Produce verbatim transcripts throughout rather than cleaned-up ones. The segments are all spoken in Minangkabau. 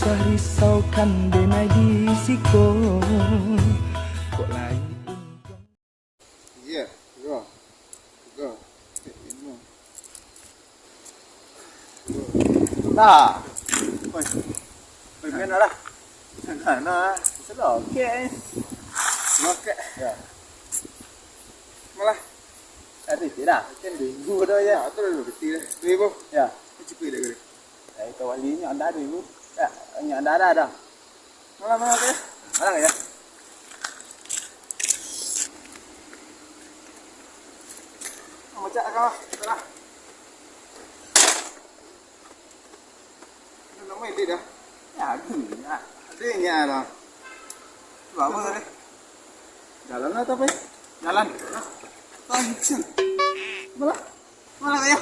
Risaukan denai di siko. Kok lain. Iya, tigo. Tigo. Cek limo. Nah. Oi. Oi, main lah. Nah, nah. Selokek. Selokek. Ya. Malah. Tadi tidak. Kan minggu dah ya. Ah, tu dah dua peti dah. Dua ribu. Ya. Cukup dah kali. Eh, kawali nyo dah dulu. Ya, nyo dah, dah, dah. Malam, malam, ya. Malam, ya. Macam kau, salah. Nak main dia dah. Ya, aduh, ya. Ada yang dah. Sebab apa tadi? Jalan lah, tapi. Jalan. Pancing. Malah. Malah, ya.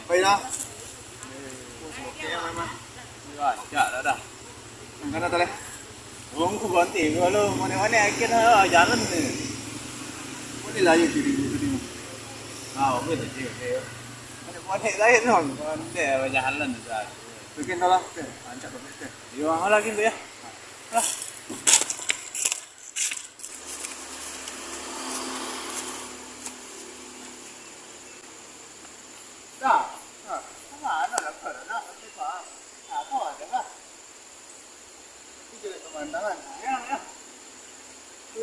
Baiklah. Oke, memang. Rancak lah dah. Angkana taleh. Wong ku ganti dulu, mana-mana akhirnya jalan ni. Boleh lah, ya, diri dulu tadi. Ah, oke, oke, oke. Mana-mana lain, Bang. Pandai bajalan dah. Mungkin dah lah, oke. Rancak, oke. Yo, ang lagi tu ya. Lah. Dah. Dah. Mana lah kau dah? Apa ada lah? Tapi jelek pemandangan. Ya, ya.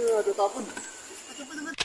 Eh, ada tabun. Cepat, cepat, cepat.